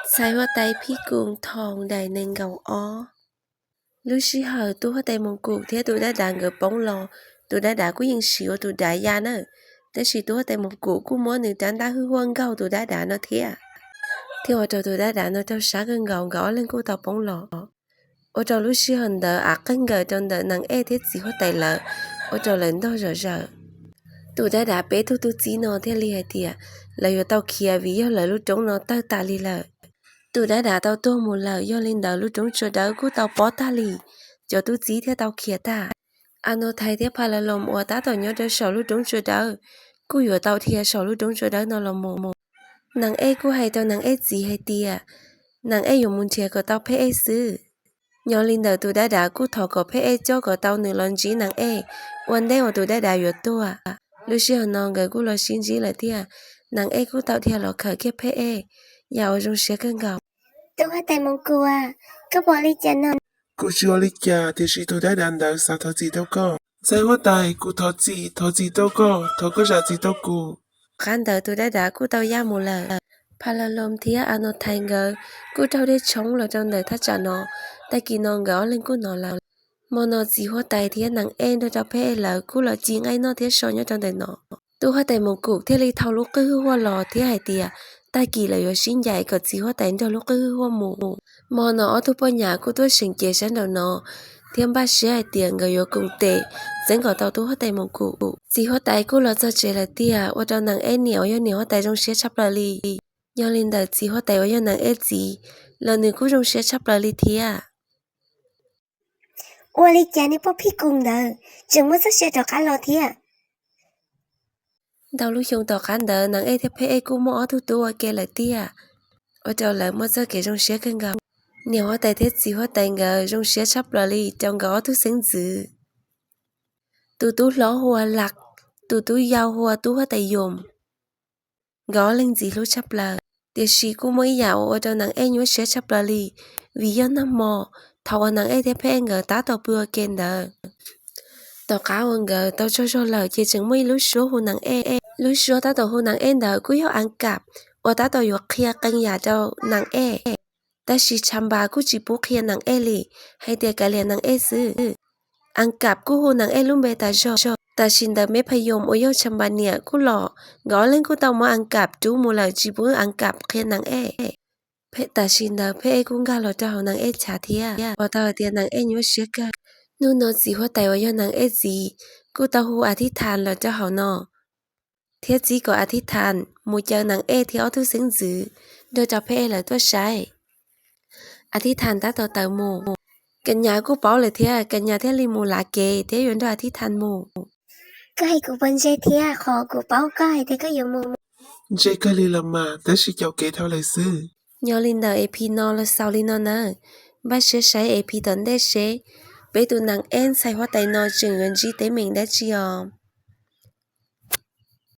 Ntxhais huab tais Phij Koos thaum daim nees nkaum ob. Lub sij hawm tub huab tais Moos Kum thiab tus dab dav nkawd poob los, tus dab dav kuj yeej siv ua tus dav ya na, tab sis tub huab tais Moos Kum kuj muab nws rab ntaj hwj huaj nkaug tus dab dav no thiab, thiaj ua rau tus dab dav no raug sab kawg nkaus, nkawd ob leeg kuj tau poob los. Ua rau lub sij hawm ntawd av qeeg nkaws rau ntawm Nas Ej thiab txiv huab tais lawv, ua rau lawv ntog zom zaws. Tus dab dav peb tug tub txib no thiaj li hais tias lawv yuav tau khiav vim yog lawv lub roob no tawg tas li lawm. Tus dab dav tau tuag mus lawm, yog li ntawd lub roob Tsua Dawb kuj tau pob tag li, cov tub txib thiaj tau khiav tag. Anos Thais thiab Pha Las Loos uas tab tom nyob rau saum lub roob Tsua Dawb kuj yuav tau dhia saum lub roob Tsua Dawb no los mus. Nas Ej kuj hais rau Nas Ej txiv hais tias Nas Ej yuav mus nrhiav kom tau Phej Ej xwb. Nyob li ntawm tus dab dav kuj thov kom Phej Ej coj kom tau nws los ntsib Nas Ej ua ntej uas tus dab dav yuav tuag. Lub sij hawm no nkawd kuj los sib ntsib lawm thiab, Nas Ej kuj tau dhia los khawm kiag Phej Ej, yam uas zoo siab kawg nkaus. Tub huab tais Moos Kum, koj puas ua li cas no? Kuv tsis ua li cas, tiam sis tus dab dav ntawd xav thov txim rau koj. Ntxhais huab tais, kuv thov txim, thov txim rau koj, thov koj zam txim rau kuv. Qab ntawd tus dab dav kuj tau ya mus lawm. Pha Las Loos thiab Anos Thais nkawd kuj raug dej tshoob los rau ntawm thaj tsam no, tag kis no nkawd ob leeg kuj hnov lawm. Hmo no txiv huab tais thiab Nas Ej nrog rau Phej Ej lawv kuj los ci nqaij noj thiab so nyob rau ntawm no. Tub huab tais Moos Kum thiaj li thau lub qwj hwj huaj los thiab hais tias tag kis lawv yuav sib ncaim kom txiv huab tais nrog lub qwj hwj huaj mus. Hmo no ob tug poj nyam kuj tuaj seem cev sab nraum no thiab npaj siab hais tias nkawd yuav koom tes txeeb kom tau tub huab tais Moos Kum. Txiv huab tais kuj los txog tsev lawm tiag, ua rau Nas Ej niam uas yog niam huab tais zoo siab tshaj plaws li. Yog li ntawd txiv huab tais uas yog Nas Ej txiv los nws kuj zoo siab tshaj plaws li thiab. Ua li cas niag poj Phij Koos ntawd tseem muaj txoj sia rov qab los thiab? Ntau lub xyoo tom qab ntawd Nas Ej thiab Phej Ej kuj muaj ob tug tub ua ke lawm tiag, ua rau lawv muaj txoj kev zoo siab kawg nkaus. Niam huab tais thiab txiv huab tais nkawd zoo siab tshaj plaws li rau nkawd ob tug xeeb ntxwv. Tus tub hlob hu ua Las, tus tub yau hu ua tub huab tais Yoos. Nkawd ob leeg ntxim hlub tshaj plaws, tiam sis kuj muaj ib yam uas ua rau Nas Ej nyuaj siab tshaj plaws li, vim yog nag hmo thaum uas Nas Ej thiab Phej Ej nkawd tab tom pw ua ke ntawd, tom qab uas nkawd tau tsaug zog lawm ces tseem muaj ib lub suab hu Nas Ej. Lub suab tab tom hu Nas Ej ntawd kuj yog As Kas uas tab tom yuav qhia qee yam rau Nas Ej, tab sis Tsha Npas kuj tsis pub qhia Nas Ej li, hais tias kav liam Nas Ej xwb. As Kas kuj hu Nas Ej lub npe tas zog. Tam sim ntawd Meb Pha Yoos uas yog Tsha Npas niam kuj los, nkawd ob leeg kuj tau muab As Kas rub mus lawm tsis pub As Kas qhia Nas Ej. Tam sim ntawd Phej Ej kuj nkag los rau hauv Nas Ej chav thiab, ua tau hais tias Nas Ej nyuaj siab kawg. Hnub no txiv huab tais uas yog Nas Ej txiv kuj tau hu As Thib Thas los rau hauv no, thiab txib kom As Thib Thas mus caw Nas Ej thiab ob tug xeeb ntxwv nrog rau Phej Ej lawv tuaj saib. As Thib Thas tab tom tawm mus, Kas Nyas kuj paub lawm thiab Kas Nyas thiaj li mus lav kev thiab yuav nrog As Thib Thas mus. Koj hais kuv puas ntse thiab? Qhov kuv paub koj hais tias koj yuav mus. Ntse kawg li los mas, tab sis caum kev dhau lawm xwb. Yog li ntawd E P no los xaus li no nawb. Npaj siab saib E P tom ntej seb peb tus Nas Ej ntxhais huab tais no tseem yuav ntsib teeb meem dab tsi os.